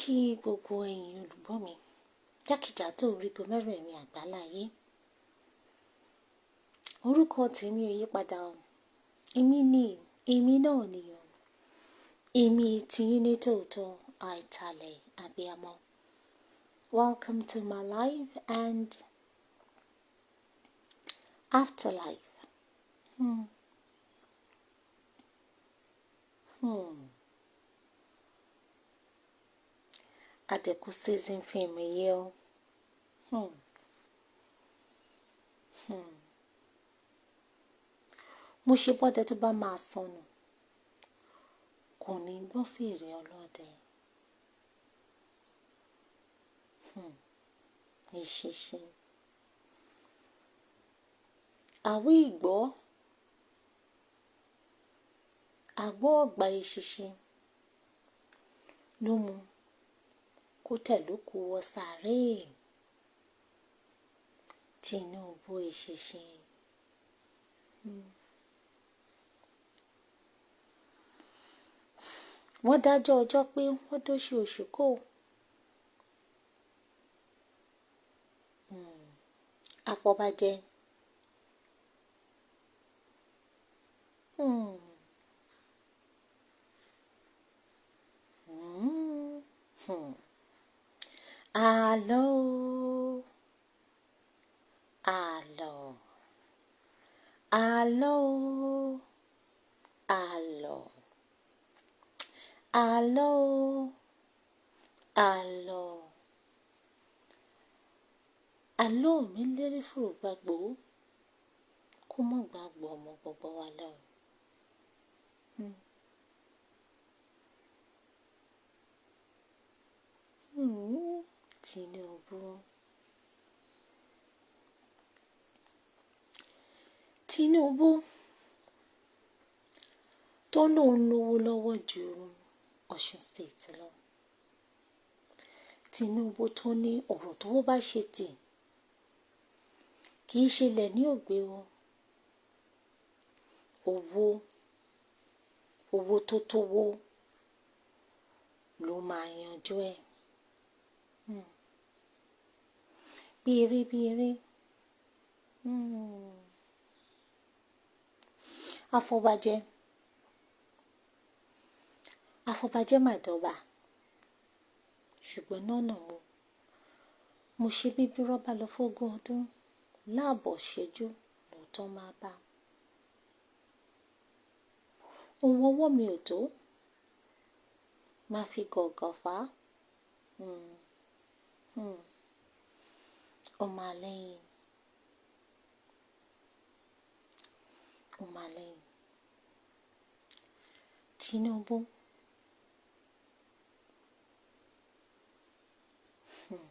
Kí gbogbo ẹ̀yin olùgbọ́ mi jákèjádò orígun mẹ́rẹ̀ẹ̀rin àgbáláyé. Orúkọ tèmi ò yípadà o. Èmi ni, èmi náà ni o. Èmi tiyín ní tòótọ́ àìtàlẹ̀ abiyamọ. Welcome to my life and afterlife. Hmm. Hmm. Àdẹ̀kù season film yìí o. Hmm. Hmm. Mo ṣe bọ́dẹ tó bá máa sọnù. Kò ní gbọ́ fèrè ọlọ́dẹ. Hmm. Eṣinṣin. Àwí ìgbọ́. Àgbọ́ ọ̀gbà eṣinṣin ló mú kó tẹ̀lókù wọ sàréè. Tinubu eṣinṣin. Hmm. Wọ́n dájọ́ ọjọ́ pé wọ́n dóṣù oṣù kò. Hmm. Afọbajẹ. Hmm. Hmm. Hmm. Àlọ́ o. Àlọ́. Àlọ́ o. Àlọ́. Àlọ́ o. Àlọ́. Àlọ́ mi lérí fùrù gbàgbó. Kó mọ̀ gbàgbọ́ ọmọ gbogbo wa lọ. Hmm. Hmm. Tinubu. Tinubu tó lóun lówó lọ́wọ́ ju Ọ̀ṣun State lọ. Tinubu tó ní ọ̀rọ̀ tó bá ṣe tì kì í ṣẹlẹ̀ ní ògbé o. Owó, owó tó tówó ló máa yanjú ẹ̀. Hmm. Bí eré bí eré. Hmm. Afọbajẹ. Afọbajẹ mà dọ́ba. Ṣùgbọ́n nọ́nà mo. Mo ṣe bí bí rọ́bà lọ fógún ọdún. Láàbọ̀ ṣẹ́jú lóòótọ́ máa bá. Ohun ọwọ́ mi ò tó. Máa fi gọ̀gọ̀ fà á. Hmm. Hmm. Ọmọ àlẹ́yìn. Ọmọ àlẹ́yìn. Tinubu. Hmm.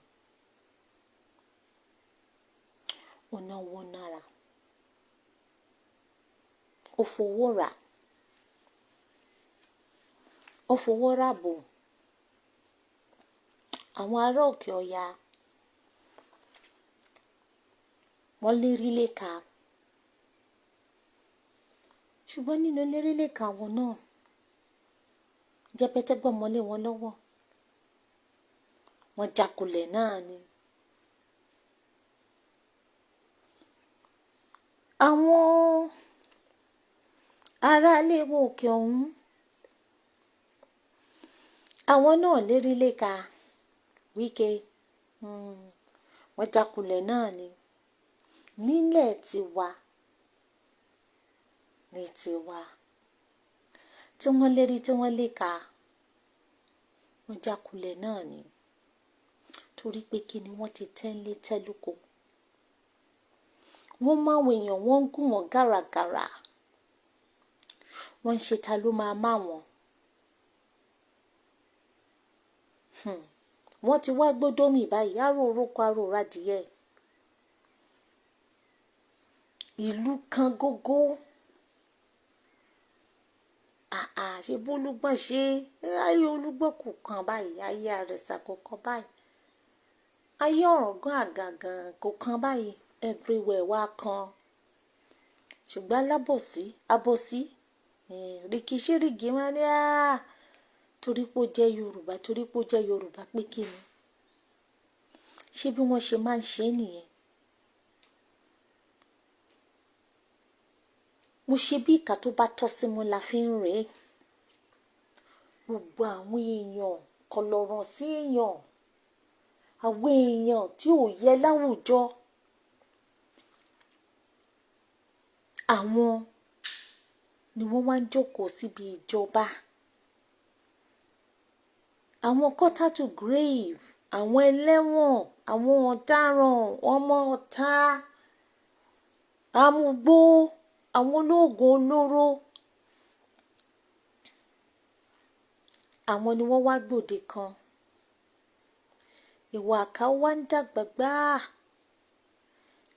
Ó náwó nára. Ó fowó rà. Ó fowó ràbò. Àwọn ará òkè ọya wọ́n lérí léka. Ṣùgbọ́n nínú lérí léka wọn náà, jẹpẹtẹ gbọ́mọ lé wọn lọ́wọ́. Wọ́n jákulẹ̀ náà ni. Àwọn ará ilé wọn òkè ọ̀hún, àwọn náà lérí léka. Wike. Hmm. Wọ́n jákulẹ̀ náà ni. Nílẹ̀ tiwa, ní tiwa. Tí wọ́n lérí tí wọ́n léka, wọ́n jákulẹ̀ náà ni. Torí pé kí ni wọ́n ti tẹ́lé tẹ́lúko. Wọ́n máa ń èèyàn, wọ́n ń gùn wọ́n gàràgàrà. Wọ́n ń ṣe ta ló máa má wọn. Hmm. Wọ́n ti wá gbódó mi báyìí, aró oróko aró radìyẹ. Ìlú kan gógó. Àà, ṣe bólúgbọ́n ṣe? Ayé olúgbọ́n kò kan báyìí, ayé àrẹ̀sà kò kan báyìí. Ayé ọ̀ràngún àgàngàn kò kan báyìí. Everywhere wá kan. Ṣùgbọ́n alábòsí, abòsí, rìkíṣí rìgì máa ní, "Àá, Torí pé ó jẹ́ Yorùbá, torí pé ó jẹ́ Yorùbá, pé kí ni? Ṣé bí wọ́n ṣe máa ń ṣe nìyẹn? Mo ṣe bí ìka tó bá tọ́ sí mu la fi ń rìn. Gbogbo àwọn èèyàn kọlọ̀rọ̀ sí èèyàn, àwọn èèyàn tí ò yẹ láwùjọ, àwọn ni wọ́n wá ń jókòó síbi ìjọba. Àwọn quarter to grave, àwọn ẹlẹ́wọ̀n, àwọn ọ̀daràn, ọmọ ọ̀tá, amúgbó, àwọn olóògùn olóró, àwọn ni wọ́n wá gbòde kan. Ìwà àká wá ń dàgbà gbáà,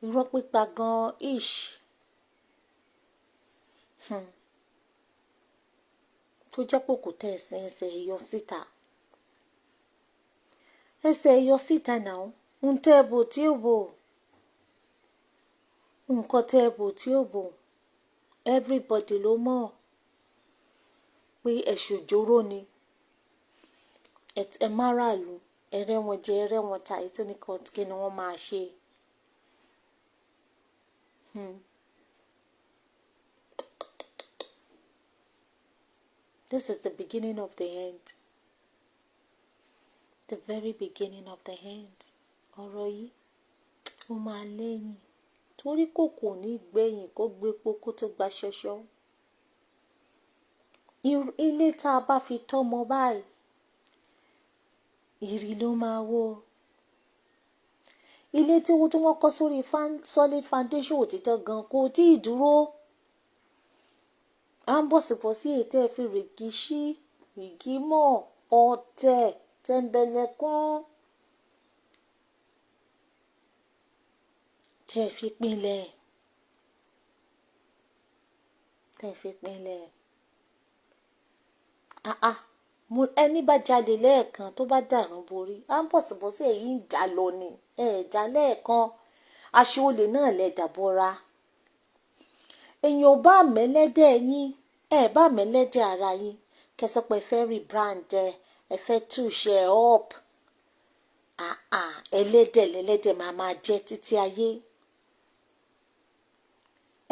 irọ́ pípa gan ish. Tó jẹ́ pé kò tẹ ẹsẹ̀ ẹsẹ̀ yọ síta. Ẹsẹ̀ yọ síta náà, ń tẹ́ ẹ bò tí ó bò. Nǹkan tẹ́ ẹ bò tí ó bò. Everybody ló mọ̀ pé ẹ̀ṣù jóró ni. Ẹ má ràlú, ẹ rẹ́ wọn jẹ, ẹ rẹ́ wọn ta, èyí tó ní kí ni wọ́n máa ṣe. This is the beginning of the end. The very beginning of the end. Ọ̀rọ̀ yìí ó máa lẹ́yìn torí kò kò ní gbẹ̀yìn kó gbépo kó tó gba ṣọṣọ. Ilé tá a bá fi tọ́mọ báyìí, ìrì ló máa wó. Ilé tí wọ́n kọ́ sórí solid foundation òtítọ́ gan kò tí ì dúró. À ń bọ̀sibọ̀sí èyí ẹ fi rìkíṣí, ìgímọ̀, ọ̀tẹ̀, tẹ̀m̀bẹ̀lẹ̀kun tẹ́ fi pinlẹ̀, tẹ́ fi pinlẹ̀. Àá, mo ẹni bá jalè lẹ́ẹ̀kan tó bá dàrún borí, à ń bọ̀sibọ̀sí èyí ń jà lọ ni. Ẹ jà lẹ́ẹ̀kan, aṣọ olè náà lẹ dàbọra. Èèyàn ò bá mẹ́lẹ́dẹ̀ yín, ẹ bá mẹ́lẹ́dẹ̀ ara yín. Kẹ́sọ̀ pé ẹ fẹ́ rebrand ẹ, ẹ fẹ́ touch ẹ up. Àà, ẹlẹ́dẹ̀ lẹ́lẹ́dẹ̀ máa máa jẹ́ títí ayé.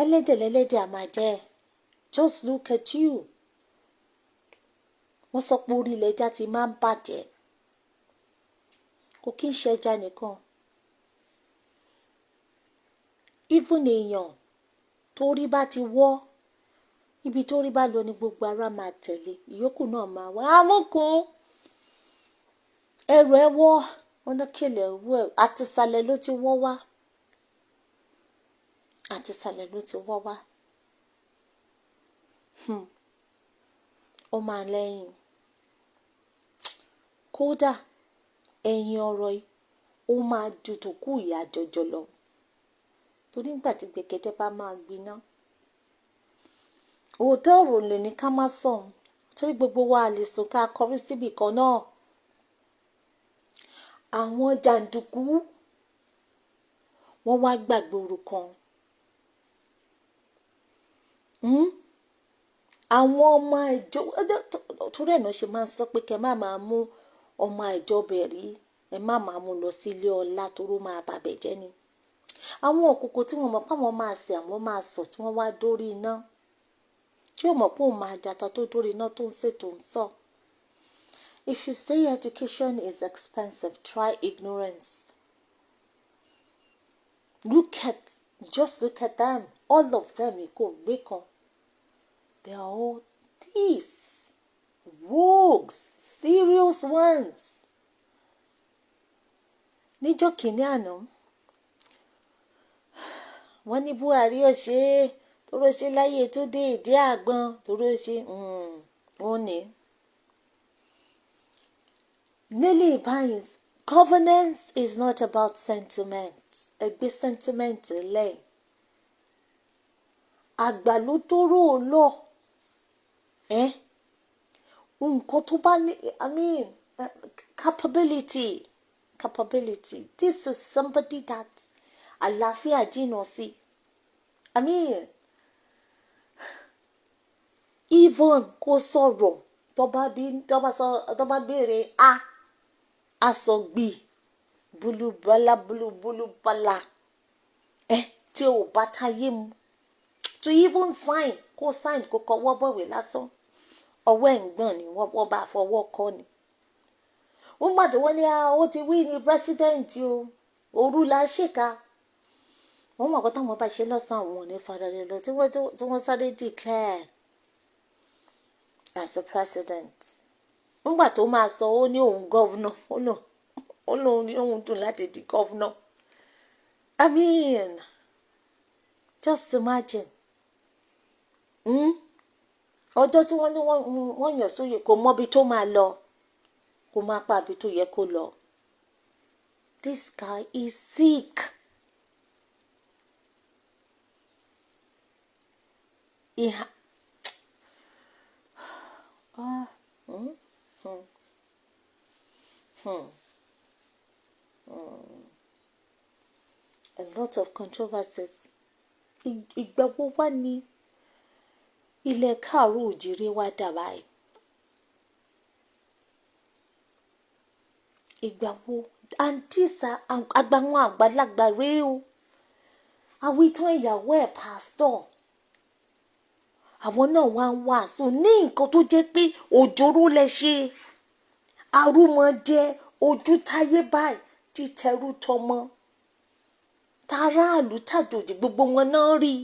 Ẹlẹ́dẹ̀ lẹ́lẹ́dẹ̀ a máa jẹ́. Just look at you. Wọ́n sọ pé orí ilẹ̀ ẹja ti máa ń bàjẹ́. Kò kí ń ṣe ẹja nìkan. Even èèyàn torí bá ti wọ́, ibi torí bá lọ ni gbogbo ara máa tẹ̀lé. Ìyókù náà máa wá. Amúkùn, ẹrù ẹ wọ́, wọ́n ní kílẹ̀ wọ́ ẹ, àtìsàlẹ̀ ló ti wọ́ wá. Àtìsàlẹ̀ ló ti wọ́ wá. Ó máa lẹ́yìn. Kódà ẹ̀yìn ọ̀rọ̀ yìí ó máa ju tòkú ìyá jọjọ lọ. Torí nígbà tí gbẹ̀gẹ́dẹ́ bá máa gbiná, òótọ́ ọ̀rọ̀ lè ní ká má sọ̀n. Torí gbogbo wa lè sùn ká kọrí síbi kan náà. Àwọn jàǹdùkú wọ́n wá gbàgbé orúkọ. Àwọn ọmọ ìjọ, torí ẹ̀ náà ṣe máa ń sọ pé kí ẹ má máa mú ọmọ ìjọ bẹ̀rí, ẹ má máa mú lọ sí ilé ọlá torí ó máa bàbẹ̀ jẹ́ ni. Àwọn òkùnkùn tí wọ́n mọ̀ pé àwọn máa sè, àwọn máa sọ̀ tí wọ́n wá dórí iná. Tí ó mọ̀ pé òun máa jata tó dórí iná tó ń sè tó ń sọ̀. If you say education is expensive, try ignorance. Just look at them. All of them, kò gbé kan. They are all thieves, rogues, serious ones. Níjọ́ kìíní àná, wọ́n ní Buhari ò ṣe é, toró ṣe láyé tó dé ìdí àgbọn, toró ṣe, ó ní. Nílé báyìí, governance is not about sentiment. Ẹ gbé sentiment lẹ̀. Àgbà ló tó rò ó lọ. Ẹ́, nǹkan tó bá ní, I mean, capability, capability. This is somebody that àlàáfíà jìnnà sí. I mean, even kó sọ̀rọ̀ Tó bá bí, tó bá sọ, tó bá béèrè a, a sọ gbì, búlúbálá búlúbúlúbálá ẹ tí ò bá táyé mu. To even sign, kó sign, kó kọwọ́ bọ̀wé lásán, ọwọ́ ẹ̀ ń gbọ̀n ni, wọ́n bá fọwọ́ kọ́ ni. Wọ́n gbà tí wọ́n ní ó ti wí ní president o, òru la ṣèkà. Wọ́n mọ̀ pé táwọn bá ṣe lọ́sàn-án, àwọn ò ní fararẹ lọ tí wọ́n sáré declare as the president. Nígbà tó máa sọ, ó ní òun governor, ó lóun ní òun dùn láti di governor. I mean, just imagine. Ọjọ́ tí wọ́n ní wọ́n yàn sóyè, kò mọbi tó máa lọ, kó má pa àbí tó yẹ kó lọ. This guy is sick. He ha ah, A lot of controversies. Ìgbà wo wá ní ilẹ̀ káàárọ̀ òjìrè wá dà báyìí? Ìgbà wo? Àǹtísà àgbà, wọn àgbàlagbà rèé o. Àwítán ìyàwó ẹ̀, pásítọ̀, àwọn náà wá ń wàásù ní nǹkan tó jẹ́ pé òjòrò lẹ ṣe arúmọjẹ ojú táyé báyìí, títẹrú tọmọ taráàlú tàjòjì, gbogbo wọn náà rí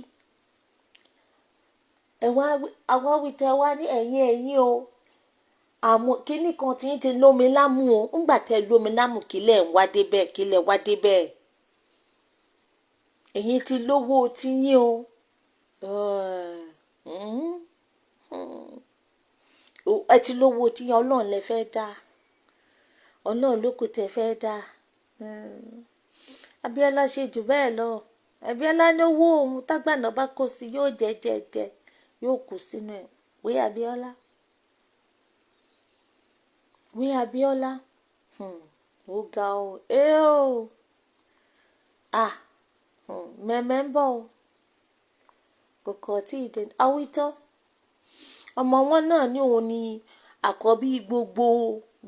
ẹ wá. Àwa wí tẹ wá ní ẹ̀yìn ẹ̀yìn o, àmọ́ kínní kan tí ń ti lómi lámù o. Ńgbà tẹ lómi lámù, kílẹ̀ ń wá débẹ̀, kílẹ̀ wá débẹ̀. Ẹ̀yin ti lówó tiyín o. Ẹ ti lówó tiyín. Ọlọ́run lẹ fẹ́ dá, Ọlọ́run ló kù tẹ fẹ́ dá. Abíọ́lá ṣe jù bẹ́ẹ̀ lọ. Abíọ́lá ní owó òun tágbàna bá kó sí, yóò jẹ jẹ jẹ, yóò kú sínú ẹ̀. Wí Abíọ́lá, wí Abíọ́lá. Ó ga o, ẹ o, ah, mẹ́mẹ́ ń bọ̀ o, kò kọ̀ tí ì dé. Awítán ọmọ wọn náà ní òun ní àkọ́bí gbogbo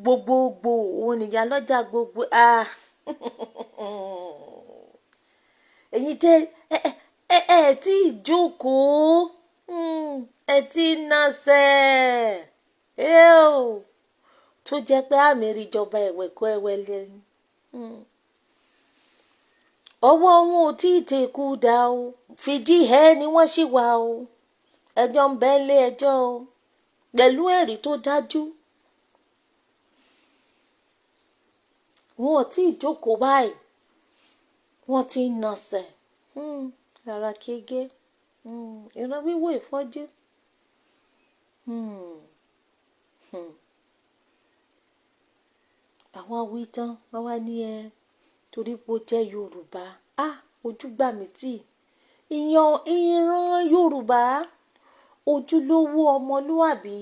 gbogbogbò, òun nìyá lọ́jà gbogbo. Ah, ẹ̀yin tẹ́ ẹ ẹ tí ì jókòó, ẹ tí ì nasẹ̀ ẹ o, tó jẹ́ pé àmì ìjọba ẹ̀wẹ̀kọ́ ẹ̀wẹ̀ lẹ́nu ọwọ́ wọn ò tí ì tẹ̀kú dá o, fìdí ẹ ni wọ́n sì wà o. Ẹjọ́ ń bẹ lé ẹjọ́ o pẹ̀lú ẹ̀rí tó dájú. Wọn ò tí ì jókòó báyìí, wọ́n ti ń nasẹ̀ rárá kége ìran wíwò ìfọ́jú. Àwa wí tán, wọ́n wá ní ẹ torí pé ó jẹ́ Yorùbá. Ah, ojú gbà mí tì. Ìyan ìran Yorùbá, ojúlówó ọmọlúwàbí,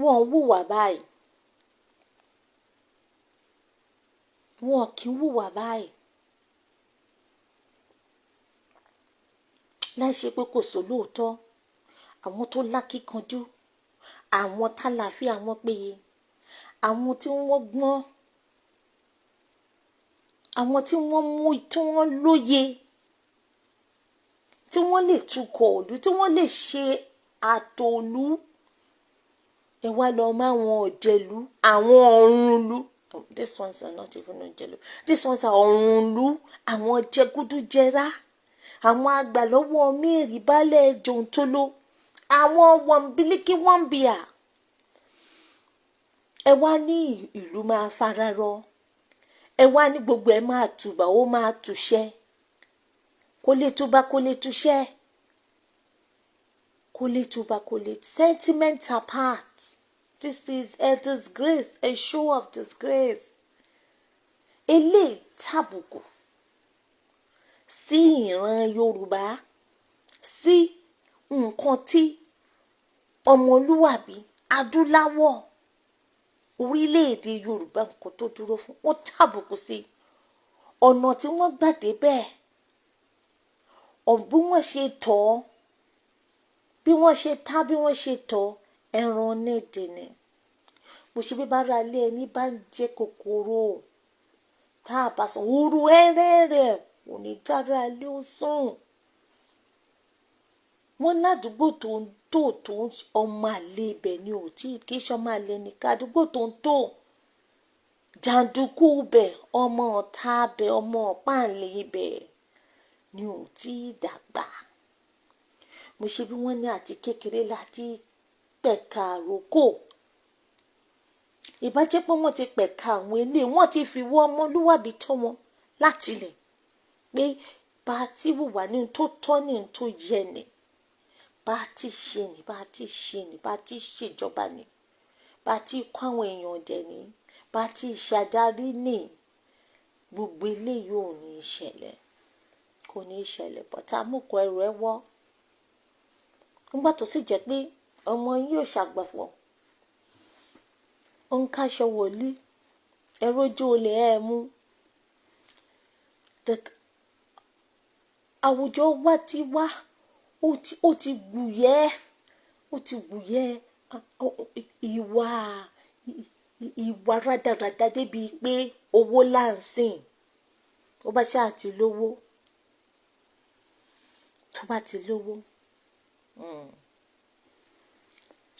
wọn ò hùwà báyìí, wọn kì í hùwà báyìí. Láì ṣe pé kò sólóòótọ́, àwọn tó lákìkanjú, àwọn tálàáfíà wọn péye, àwọn tí wọ́n gbọ́n, àwọn tí wọ́n mú, tí wọ́n lóye, tí wọ́n lè tukọ̀ òlu, tí wọ́n lè ṣe àtòlú. Ẹ wá lọ mọ àwọn ọ̀jẹ̀lú, àwọn ọ̀runlú. These ones are not even ọ̀jẹ̀lú, these ones are ọ̀runlú, àwọn jẹgúdújẹrá, àwọn àgbàlọ́wọ́ mẹ́rin balẹ̀ jòǹtóló, àwọn wọ̀nbílíkì wọ̀nbíà. Ẹ wá ní ìlú máa fararọ, ẹ wá ní gbogbo ẹ máa tùbà, ó máa túṣẹ́. Kó lè túbà, kó lè túṣẹ́, kó lè túbà, kó lè. Sentiment apart, this is a disgrace, a show of disgrace. Eléyìí tàbùkù sí ìran Yorùbá, sí nǹkan tí ọmọlúwàbí adúláwọ̀ orílẹ̀-èdè Yorùbá, nǹkan tó dúró fún. Ó tàbùkù sí ọ̀nà tí wọ́n gbà débẹ̀, bí wọ́n ṣe tọ́, bí wọ́n ṣe tá, bí wọ́n ṣe tọ́. Ẹran onídìí ni. Mo ṣe bí bára ilé ẹni bá ń jẹ kòkòrò tá a bá sùn òru ẹrẹ rẹ ò ní jára ilé ó sùn. Wọ́n ládùúgbò tó ń tò tó ń ọmọ àlè ibẹ̀ ni ò tí kì í ṣe ọmọ àlè nìkan, àdúgbò tó ń tò jàǹdùkú ibẹ̀, ọmọ ọ̀tá ibẹ̀, ọmọ ọ̀páǹlẹ̀ ibẹ̀ ni ò tí ì dàgbà. Mo ṣe bí wọ́n ní àti kékeré láti pẹ̀ka àrókò. Ìbá jẹ́ pé wọ́n ti pẹ̀ka àwọn ilé, wọ́n ti fi wọ́ ọmọlúwàbí tọ́ wọn láti ilẹ̀ pé bá a ti wùwà ní ohun tó tọ́, ní ohun tó yẹ ni, bá a ti ṣe ni, bá a ti ṣe ni, bá a ti ṣèjọba ni, bá a ti kọ́ àwọn èèyàn dẹ̀ ni, bá a ti ṣàdarí ní, gbogbo eléyìí ò ní ṣẹlẹ̀, kò ní ṣẹlẹ̀. Bọ́tà amúkọ ẹrù ẹ wọ́ nígbà tó sì jẹ́ pé ọmọ yìí ò ṣàgbàfọ̀, ó ń káṣọ wọlé, ẹrú ojú olè ẹ mú. Àwùjọ wa ti wá, ó ti gbùyẹ́, ó ti gbùyẹ́ ìwà rádaràda débi pé owó là ń sìn. Ó bá ṣáà ti lówó, tó bá ti lówó.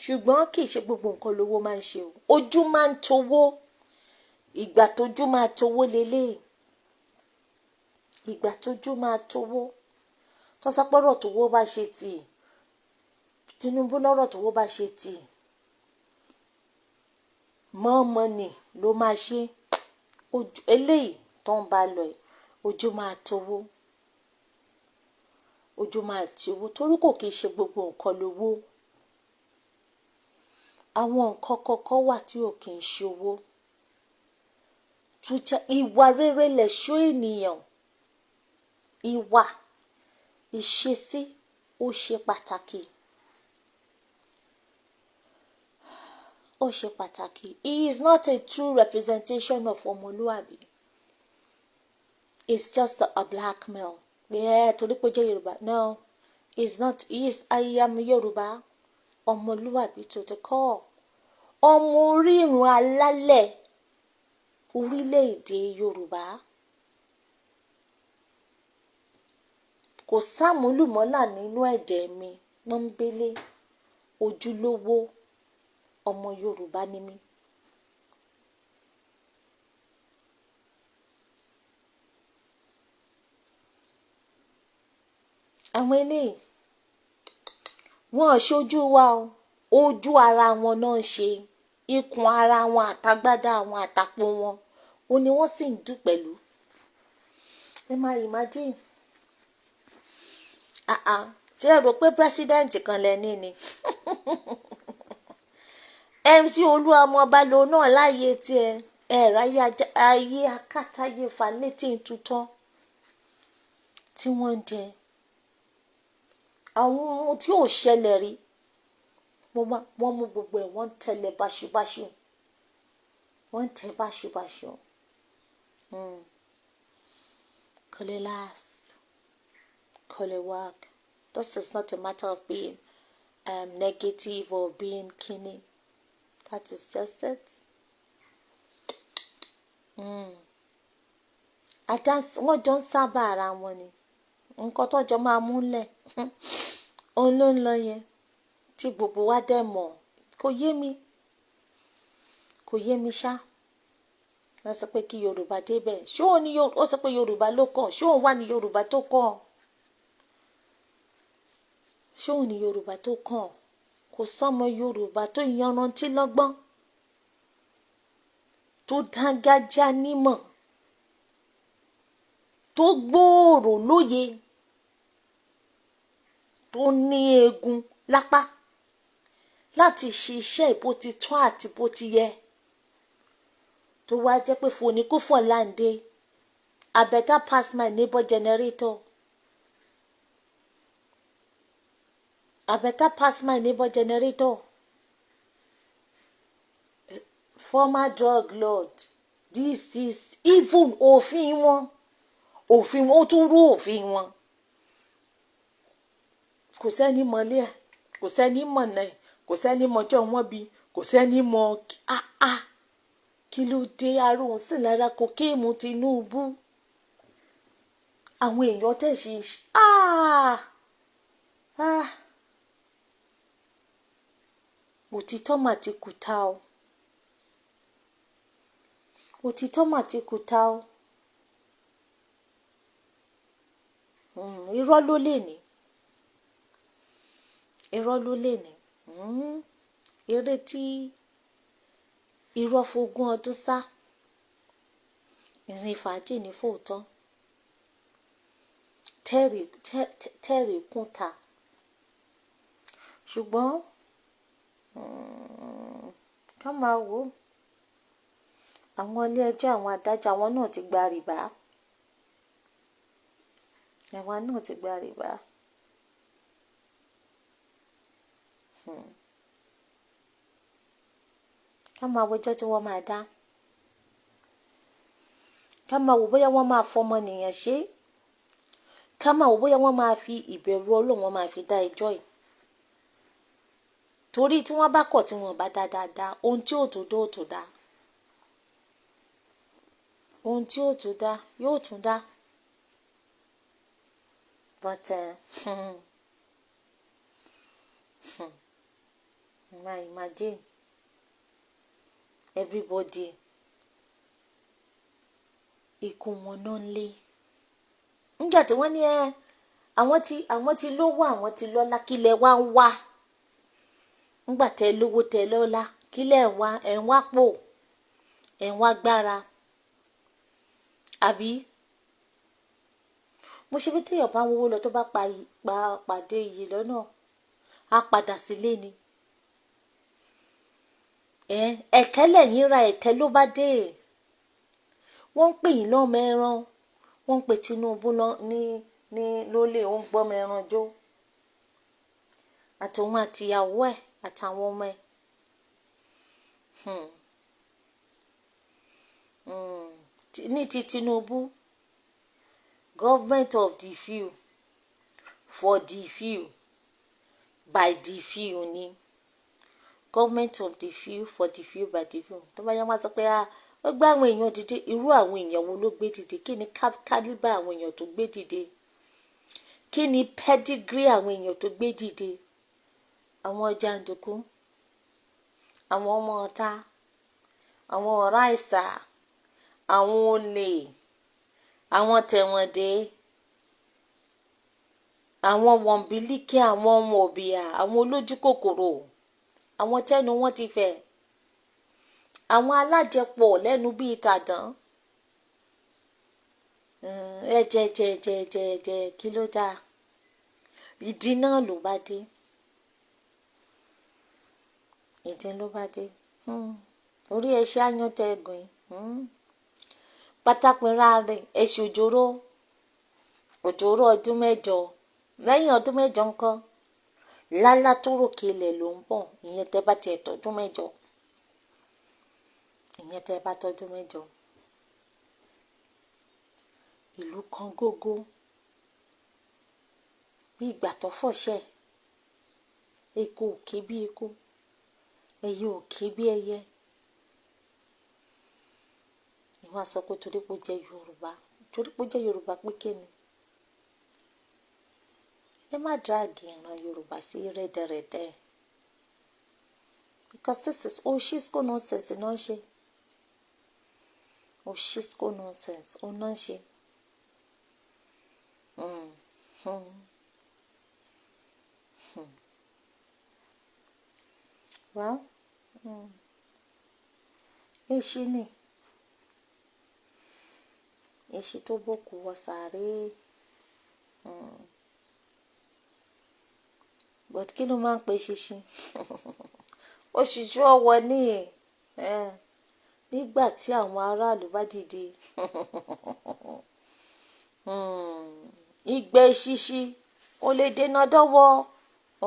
Ṣùgbọ́n kì í ṣe gbogbo nǹkan lówó máa ń ṣe o. Ojú máa ń towó. Ìgbà tójú máa towó lélẹ̀. Ìgbà tójú máa towó. Tọ́sápọ̀rọ̀ tówó bá ṣe tì. Tinubu lọ́rọ̀ tówó bá ṣe tì. More money ló máa ṣe. Ojú eléyìí tó ń bá lọ yìí, ojú máa towó. Ojú máa ti owó torí kò kì í ṣe gbogbo nǹkan lówó. Àwọn nǹkan kọ̀ọ̀kan wà tí ò kì í ṣe owó. Tó jẹ́ ìwà rere lẹ̀ṣọ́ ènìyàn. Ìwà ìṣesí ó ṣe pàtàkì. Ó ṣe pàtàkì. He is not a true representation of ọmọlúwàbí. It's just a blackmail. Yeah, torí pé ó jẹ́ Yorùbá. No, he's not. He is, I am Yorùbá. Ọmọlúwàbí to the core. Ọmọ orírun alálẹ̀ orílẹ̀-èdè Yorùbá. Kò sámúlùmọ́là nínú ẹ̀jẹ̀ mi pọ́nńbélé, ojúlówó ọmọ Yorùbá ni mí. Àwọn eléyìí wọn ò ṣojú wa o, ojú ara wọn náà ń ṣe, ikùn ara wọn àtagbádá wọn àtàpò wọn ó ní wọ́n sì ń dùn pẹ̀lú. Ẹ máa imagine. Ah ah, ṣé ẹ rò pé president kan lẹ ní ni? MC Olúọmọ Balo náà láàyè tiẹ̀, ẹ ráyé ayé akátáyé fa létí tutọ́ tí wọ́n ń jẹ. Àwọn ohun tí ò ṣẹlẹ̀ rí, wọ́n mú gbogbo ẹ̀, wọ́n ń tẹ̀lé báṣubáṣu. Wọ́n ń tẹ̀ báṣubáṣu. Kò lè last. Kò lè work. This is not a matter of being negative or being kini. That is just it. Wọ́n jọ ń sábà ara wọn ni. Nǹkan tó jọ máa múlẹ̀. Òun ló ń lọ yẹn. Tí gbogbo wa dẹ̀ mọ̀. Kò yé mi. Kò yé mi ṣá. Wọ́n sọ pé kí Yorùbá dé bẹ̀. Ṣé òun ni ó sọ pé Yorùbá ló kàn? Ṣé òun wà ní Yorùbá tó kàn? Ṣé òun ni Yorùbá tó kàn? Kò sọ́mọ Yorùbá tó yanrantí lọ́gbọ́n, tó dángájá nímọ̀, tó gbòòrò lóye, tó ní eegun lápá láti ṣiṣẹ́ bó ti tọ́ àti bó ti yẹ. Tó wá jẹ́ pé fòníkúfọ̀ láǹdé. I better pass my neighbor generator. I better pass my neighbor generator. Former drug lord. This is even òfin wọn. Òfin wọn, ó tún rú òfin wọn. Kò sẹ́ni mọ̀lẹ́ ẹ̀, kò sẹ́ni mọ̀nà ẹ̀, Kò sẹ́ni mọjọ́ wọn bí, kò sẹ́ni mọ. Ah ah, kí ló dé? Aróhùn sí lára kokéèmù Tinubu. Àwọn èèyàn tẹ̀sí, ah ah, òtítọ́ mà ti kùtà o, òtítọ́ mà ti kùtà o. Irọ́ ló lè ní, irọ́ ló lè ní. Eré tí irọ́ fogún ọdún sá, ìrìn fàájì ní fòótọ́, tẹ́rì kún ta. Ṣùgbọ́n ká máa wò ó, àwọn ilé ẹjọ́, àwọn adájọ́, àwọn náà ti gba rìbá, àwọn náà ti gba rìbá. Ká máa wo ẹjọ́ tí wọ́n máa dá, ká máa wò bóyá wọ́n máa fọmọnìyàn ṣe, ká máa wò bóyá wọ́n máa fi ìbẹ̀rù Ọlọ́run, wọ́n máa fi dá ẹjọ́ yìí. Torí tí wọ́n bá kọ̀, tí wọ́n bá dá dáadáa, ohun tí ò tó dó ò tó dá, ohun tí ò tó dá yóò tún dá. But my imagine everybody ikú wọn náà ń lé nígbà tí wọ́n ní ẹ àwọn ti lówó, àwọn ti lọ́lá, kílẹ̀ wá ń wá? Nígbà tẹ lówó, tẹ lọ́lá, kílẹ̀ ń wá? Ẹ̀ ń wá pò, ẹ̀ ń wá gbára, àbí? Mo ṣe bí téèyàn bá ń wówó lọ, tó bá pa pàdé iyì lọ́nà, á padà sílé ni. Ẹ̀kẹ́ lẹ́yìn ra, ẹ̀tẹ́ ló bá dé. Wọ́n ń pè yín lọ́mọ ẹran, wọ́n ń pè Tinubu ní lólè, ó ń gbọ́mọ ẹran jó, àtòun àtìyàwó ẹ̀ àtàwọn ọmọ ẹ̀. Ní ti Tinubu, government of the few, for the few, by the few ni. Government of the few, for the few, by the few. Tó bá yá, wá sọ pé ah, ó gbé àwọn èèyàn dìde. Irú àwọn èèyàn wo ló gbé dìde? Kí ni calibre àwọn èèyàn tó gbé dìde? Kí ni pedigree àwọn èèyàn tó gbé dìde? Àwọn jàǹdùkú, àwọn ọmọ ọ̀tá, àwọn ọ̀rá ìsà, àwọn olè, àwọn tẹ̀wọ̀ndé, àwọn wọ̀nbílíkì, àwọn ọmọ òbíà, àwọn olójú kòkòrò, àwọn tẹ́nu wọn ti fẹ̀, àwọn alájẹpọ̀ lẹ́nu bíi tàdán. Ẹ jẹ jẹ jẹ jẹ jẹ, kí ló dáa? Ìdí náà ló bá dé, ìdí ló bá dé. Orí ẹṣẹ àyàntẹ ẹgùn pátápínrá rẹ, ẹṣẹ òjòrò òjòrò ọdún 8. Lẹ́yìn ọdún 8 ńkọ́? Lálá tó ròkè ilẹ̀ ló ń bọ̀. Ìyẹn tẹ́ bá tiẹ̀ tọdún 8, ìyẹn tẹ́ bá tọdún 8. Ìlú kan gógó bí ìgbà tó fọ̀ṣẹ́, eku ò ké bí eku, ẹyẹ ò ké bí ẹyẹ. Ìwọ́n á sọ pé torí pé ó jẹ́ Yorùbá, torí pé ó jẹ́ Yorùbá, pé kí ni? Ẹ má drag ìran Yorùbá sí rẹ́dẹ̀rẹ́dẹ́, because this is oshisco nonsense náà ń ṣe, oshisco nonsense ó náà ń ṣe. Well, èṣì ni èṣì tó bókù wọ sàárè. But kí ló máa ń pe ṣinṣin? Òṣùṣù ọwọ́ ní nígbà tí àwọn aráàlú bá dìde. Ìgbẹ́ ṣíṣí ó lè dènà dọ́wọ́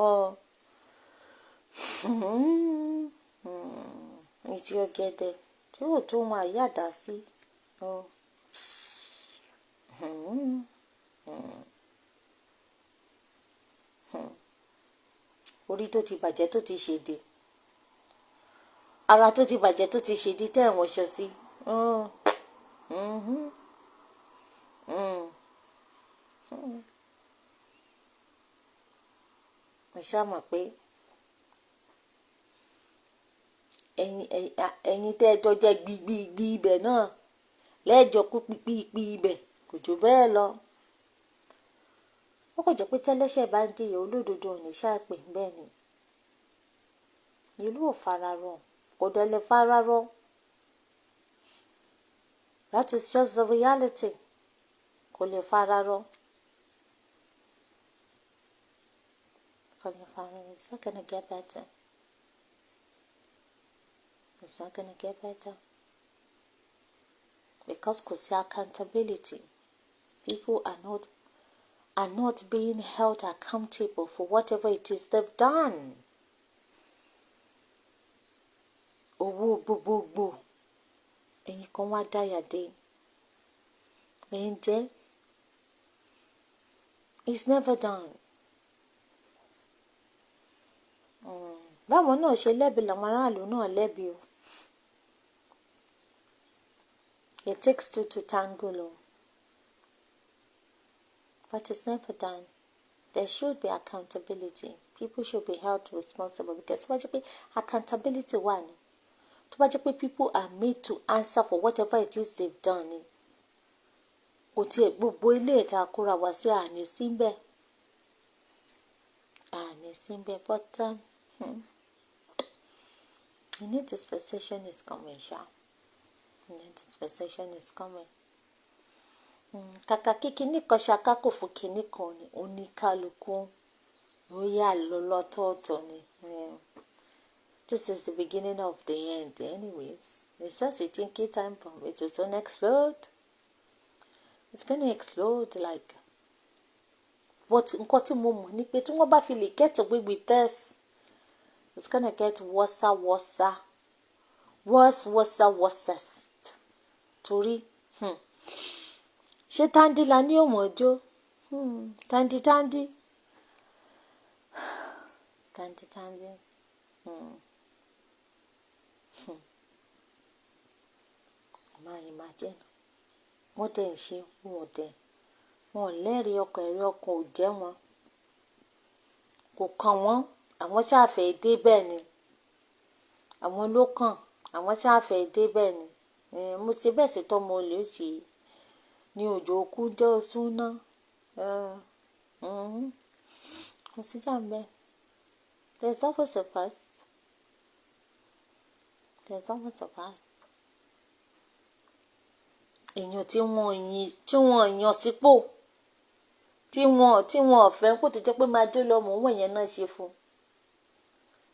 ọ. Ìtì ọ̀gẹ̀dẹ̀ tí ò tó wọn àyàdá sí. Ọ. Orí tó ti bàjẹ́ tó ti ṣèdè, ara tó ti bàjẹ́ tó ti ṣèdí tẹ́ ẹ̀ wọṣọ sí. Ẹ ṣáà mọ̀ pé ẹ̀yin tẹ́ ẹ jọ jẹ́ gbígbígbí ibẹ̀ náà lẹ́ẹ̀jọ kú pípípí ibẹ̀ kò jù bẹ́ẹ̀ lọ. Ó kò jẹ́ pé tẹ́lẹ́ṣẹ̀ bá ń jìyà, olódodo ò ní ṣàpè bẹ́ẹ̀ ni. Ìlú ò fararọ, kò dẹ̀ lè fararọ. That is just the reality. Kò lè fararọ. Kò lè fararọ. It's not gonna get better. It's not gonna get better. Because kò sí accountability. People are not being held accountable for whatever it is they've done. Owó gbogbogbò ẹ̀yin kan wá dáyà dé ẹ̀ ń jẹ́. It's never done. Báwọn náà ṣe lẹ́bi làwọn aráàlú náà lẹ́bi o. It takes two to tango o. But it's never done. There should be accountability. People should be held responsible because tó bá jẹ́ pé accountability wà ní, tó bá jẹ́ pé people are made to answer for whatever it is they've done ni, kò tiẹ̀ gbogbo ilé ìta kóra wá sí àní síbẹ̀, àní síbẹ̀. But the new dispensation is coming, sha. The new dispensation is coming. Kàkà kí kinní kan ṣakákò fún kinní kan ni, oníkálukú ló yà lọ lọ́tọ̀ọ̀tọ̀ ni. Yeah. This is the beginning of the end anyways. It's just a ticking time bomb. It will soon explode. It's gonna explode like. But nǹkan tí mo mọ̀ ni pé tí wọ́n bá fi lè get away with this, it's gonna get worse, worse, worse, worse, worsest. Torí ṣé Tandi la ní òmò ọjọ́? Tandi Tandi. Tandi Tandi. Máa imagine. Wọ́n dẹ̀ ń ṣe, wọn ò dẹ̀. Wọn ò lẹ́rìí ọkàn, ẹ̀rí ọkàn ò jẹ́ wọn. Kò kàn wọ́n, àwọn ṣáà fẹ́ dé bẹ́ẹ̀ ni. Àwọn ló kàn, àwọn ṣáà fẹ́ dé bẹ́ẹ̀ ni. Mo ṣe bẹ́ẹ̀ sí tọ́mọ olè ó sì ní òjò kú jẹ́ oṣù náà. Kò sí jà ńbẹ̀. There's always a first. There's always a first. Èèyàn tí wọ́n yin, tí wọ́n yàn sípò, tí wọ́n ò fẹ́ kó tó jẹ́ pé máa jó lọ mò ń wọ̀ yẹn náà ṣe fún.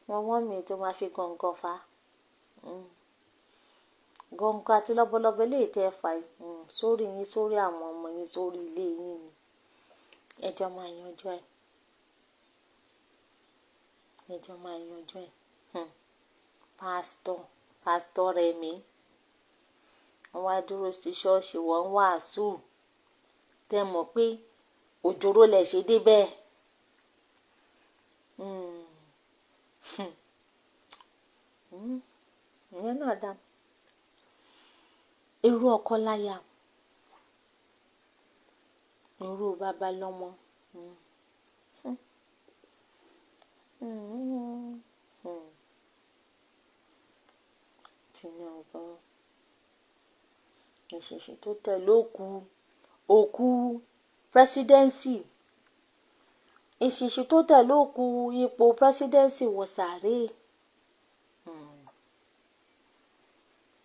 Wọ́n wọ́n mi tó máa fi gọ̀ǹgọ̀ fà. Gọ̀ǹgọ̀ àti lọ́bọ̀lọ́bọ̀ eléyìí tẹ́ ẹ fà yìí, sórí yín, sórí àwọn ọmọ yín, sórí ilé yín ni. Ẹjọ́ máa yanjú ẹ̀. Ẹjọ́ máa yanjú ẹ̀. Pastor, Pastor Remi. Wọ́n wá dúró sí ṣọ́ọ̀ṣì, wọ́n ń wàásù. Tẹ́ mọ̀ pé òjòrò lẹ ṣe dé bẹ́ẹ̀. Ìyẹn náà dá. Irú ọkọ láya. Irú bàbá lọ́mọ. Tinubu. Ìṣìṣì tó tẹ̀ ló kú òkú presidency. Ìṣìṣì tó tẹ̀ ló kú ipò presidency wọ sàárè.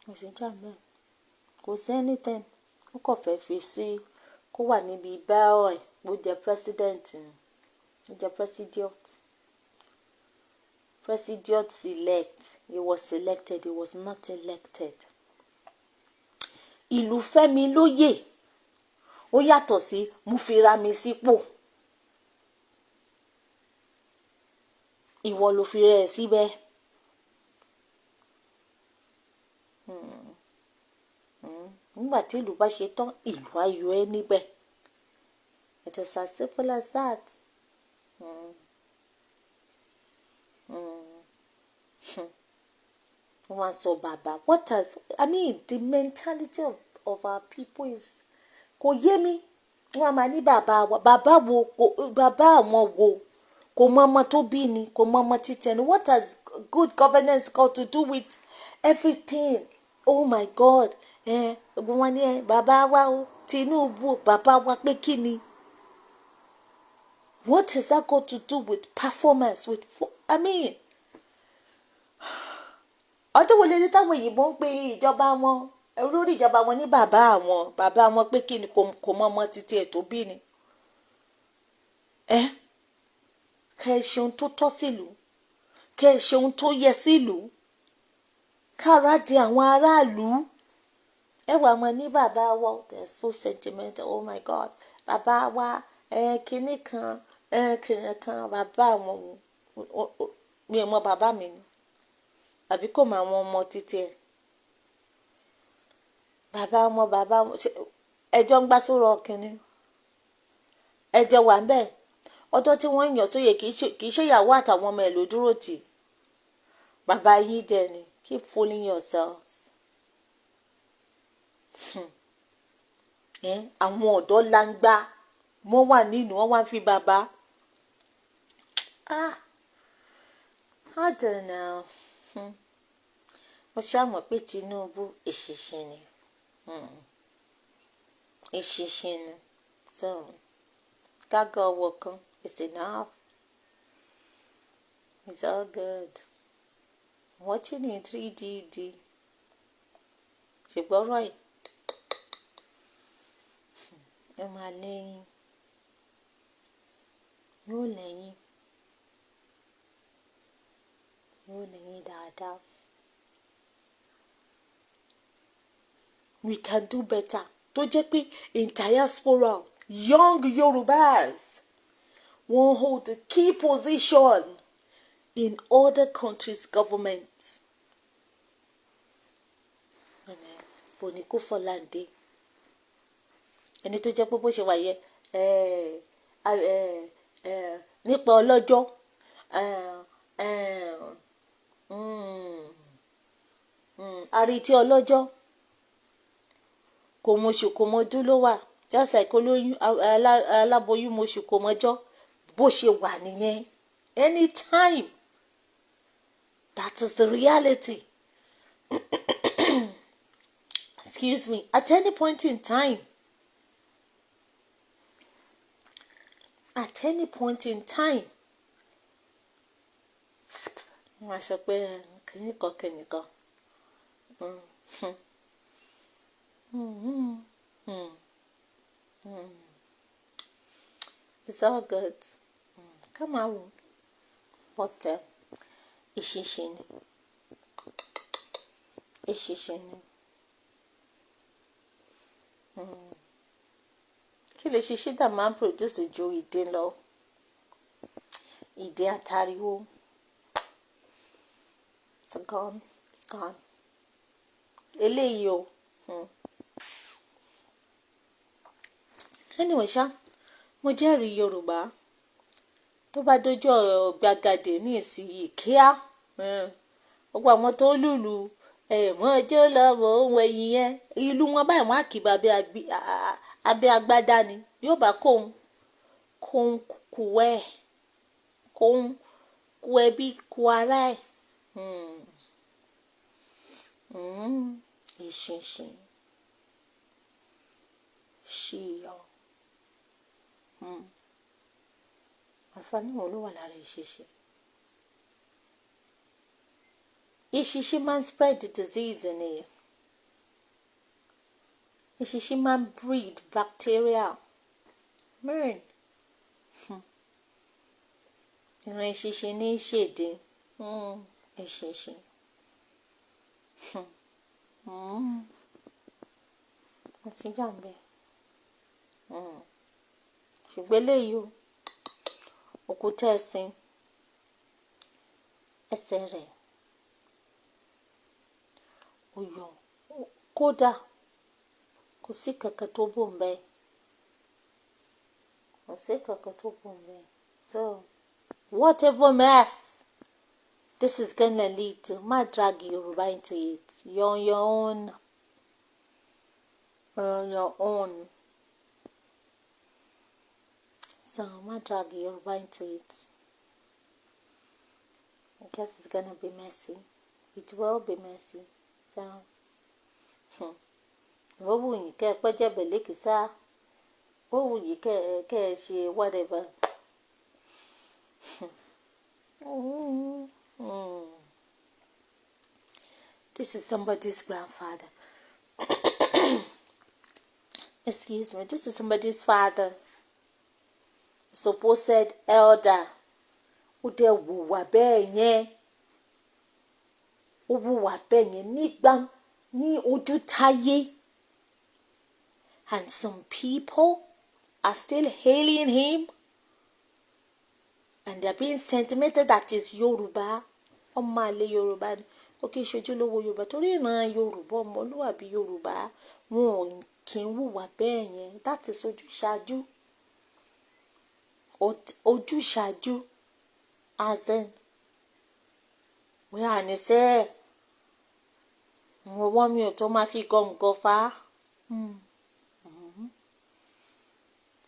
Kò sí jà ńbẹ̀. Kò sí anything. Ó kàn fẹ́ fi sí kó wà níbi bẹ́ẹ̀ ẹ̀ bó jẹ́ president ni. Ó jẹ́ president. President elect. He was selected. He was not elected. Ìlú fẹ́mi lóyè. Ó yàtọ̀ sí mo fi ra mi sípò. Ìwọ ló fi rẹ̀ síbẹ̀. Nígbà tí ìlú bá ṣe tán, ìlú á yọ ẹ́ níbẹ̀. It is as simple as that. Wọ́n á sọ bàbá. What has, I mean, the mentality of our people is, kò yé mi. Wọ́n á máa ní bàbá wa. Bàbá wo? Bàbá àwọn wo? Kò mọ ọmọ tó bí ni, kò mọ ọmọ títẹ ni. What has good governance got to do with everything? Oh my God. Ẹ gbogbo wọn ní ẹ bàbá wa o, Tinubu bàbá wa pé kí ni? What has that got to do with performance, with, I mean, ọdún wo lè ní táwọn òyìnbó ń pe ìjọba wọn, olórí ìjọba wọn ní bàbá àwọn? Bàbá wọn pé kí ni? Kò mọ ọmọ títí ẹ̀ tó bí ni. Ẹ kẹ́ ẹ ṣe ohun tó tọ́ sílùú, kẹ́ ẹ ṣe ohun tó yẹ sílùú, kára di àwọn aráàlú. Ẹ wà wọn ní bàbá wa. They're so sentimental. Oh my God, bàbá wa, ẹ kinní kan, ẹ kinní kan, bàbá àwọn. Mi ò mọ bàbá mi ni, àbí kò mọ àwọn ọmọ títí ẹ? Bàbá wọn, bàbá wọn, ẹjọ́ ń gbá sórọ̀ kínní, ẹjọ́ wà ń bẹ́ẹ̀. Ọjọ́ tí wọ́n yàn sóyè, kì í ṣe ìyàwó àtàwọn ọmọ ẹ̀ ló dúró tì. Bàbá yín dẹ̀ ni. Keep fooling yourselves. Àwọn ọ̀dọ́ langba, wọ́n wà nínú wọ́n wá ń fi bàbá. Ah, I don't know. Mo ṣáà mọ̀ pé Tinubu, èṣìṣin ni, èṣìṣin ni. So gágá ọwọ́ kan is enough. It's all good. Watching in 3D. Ṣùgbọ́n ọ̀rọ̀ yìí, ẹ máa lẹ́yìn, yóò lẹ́yìn, yóò lẹ́yìn dáadáa. We can do better. Tó jẹ́ pé in diaspora, young Yorubas wọ́n hold the key position in other countries' governments. Boni kó Fọláǹdé, ẹni tó jẹ́ pé bó ṣe wà yẹ nípa ọlọ́jọ́, àrètí ọlọ́jọ́ kò mọṣù kò mọdún ló wà, just like olóyún, aláboyún mọṣù kò mọjọ́. Bó ṣe wà nìyẹn. Anytime, that is the reality. Excuse me. At any point in time, at any point in time, wọ́n á sọ pé kìnnìkan kìnnìkan. It's all good. Come on. But ìṣinṣin ni, ìṣinṣin ni. Kí lè ṣiṣẹ́ dà máa ń produce ju ìdin lọ? Ìdin àtariwo. It's gone. It's gone. Eléyìí o. Anyway ṣá, mo jẹ́rìí Yorùbá tó bá dojú ọ̀rọ̀ gbàgàdé ní ìsinyìí kíá. Gbogbo àwọn tó lùlù mọ́ ọjọ́ lọ́wọ́ ohun ẹ̀yìn yẹn, ìlú wọn báyìí, wọ́n á kì í abẹ́ agbádá ni yóò bá kóun kóun kú ẹ̀, kóun kú ẹbí kú ara ẹ̀. Ìṣinṣin ṣìyọ. Àǹfààní wo ló wà lára ìṣinṣin? Ìṣinṣin máa ń spread disease ni. Ìṣinṣin máa ń breed bacteria. Man. Ìran ìṣinṣin ní í ṣèdè. Ìṣinṣin. Mo ti jà ń bẹ̀. Ṣùgbọ́n eléyìí o, òkúta ẹ̀sìn, ẹsẹ̀ rẹ̀ ó yọ, kódà kò sí kankan tó bò ń bẹ́ẹ̀. Kò sí kankan tó bò ń bẹ́ẹ̀. So whatever mess. This is gonna lead to má drag Yorùbá into it. You're on your own. You're on your own. So má drag Yorùbá into it. I guess it's gonna be messy. It will be messy. So, bó wù yín kẹ́ ẹ pẹ́jẹ́bẹ̀ lékìsá, bó wù yín kẹ́ ẹ ṣe whatever. This is somebody's grandfather. Excuse me. This is somebody's father. Supposed elder. Ó dẹ̀ wùwà bẹ́ẹ̀ yẹn. Ó wùwà bẹ́ẹ̀ yẹn nígbà ní ojú táyé. And some people are still hailing him. And they're being sentimental that is Yorùbá. Ọmọ àlè Yorùbá ni. Ó kì í ṣojúlówó Yorùbá torí ìran Yorùbá, ọmọlúwàbí Yorùbá, wọn ò kì í wùwà bẹ́ẹ̀ yẹn. That is ojúṣàájú. Ojúṣàájú as in wíwà ní sẹ́ẹ̀ ọwọ́ mi ò tó máa fi gọ̀ǹgọ̀ fà á.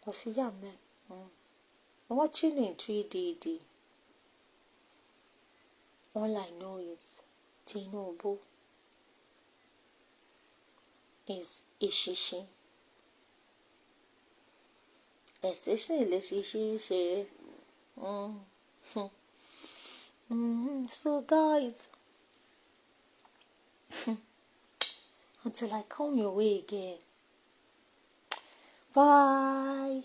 Kò sí yà mẹ́. Watching in 3D. All I know is Tinubu is eṣinṣin. Ẹ̀sìn sì lè ṣiṣẹ́ ṣe. So guys, until I come your way again. Bye.